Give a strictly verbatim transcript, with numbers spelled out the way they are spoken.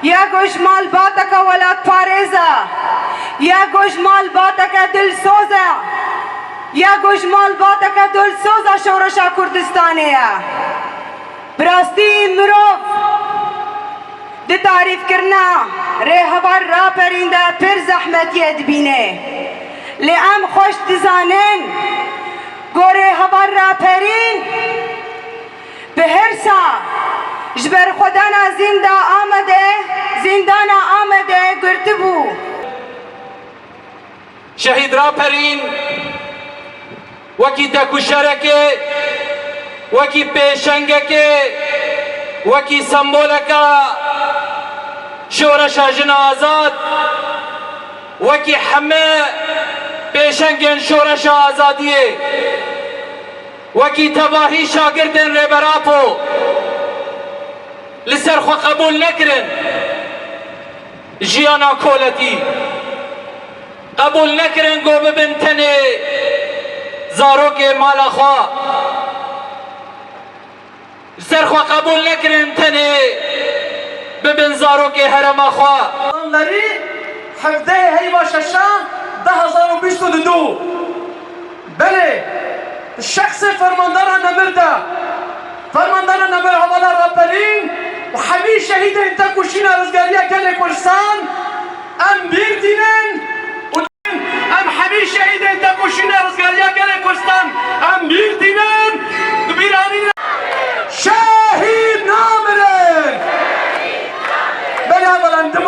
Ya ku ji malbateke welatparêz e, ya ku ji malbateke dilsoz e, ya ku ji malbateke dilsoz a Şoreşa Kurdistanê ye. Bi rastî mirov di tarîfkirina rêheval Raperîn de pir zehmetiyê dibîne. Lê em xweş dizanin ku rêheval Raperîn bi hirsa ji berxwedana zînda Amedê, zîndana Amedê girtibû. Şehîd Raperîn wekî tekuşerekê, wekî pêşengekê, wekî semboleka şoreşa jina azad, wekî heme pêşengên şoreşa azadiyê, wekî tevahî şagirdên Rêber Apo li ser xwe qebûl nekirin jiyana koletî. Qebûl nekirin ku bibin tenê zarokê mala xwe. Li ser xwe qebûl nekirin tenê bibin zarokê herêma xwe. Lerî hevdehê heyva şeşa du hezar û bîst û du. Belê, şexsê fermandara nemir de, fermandara nemir hevala Raperîn û hemî şehîdên tekoşîna rizgariya gelê Kurdistan em bîr tînin û em hemî şehîdên tekoşîna rizgariya gelê Kurdistan em bîr tînin, bi bîranîna şehîd namirin. Belê hevalan dima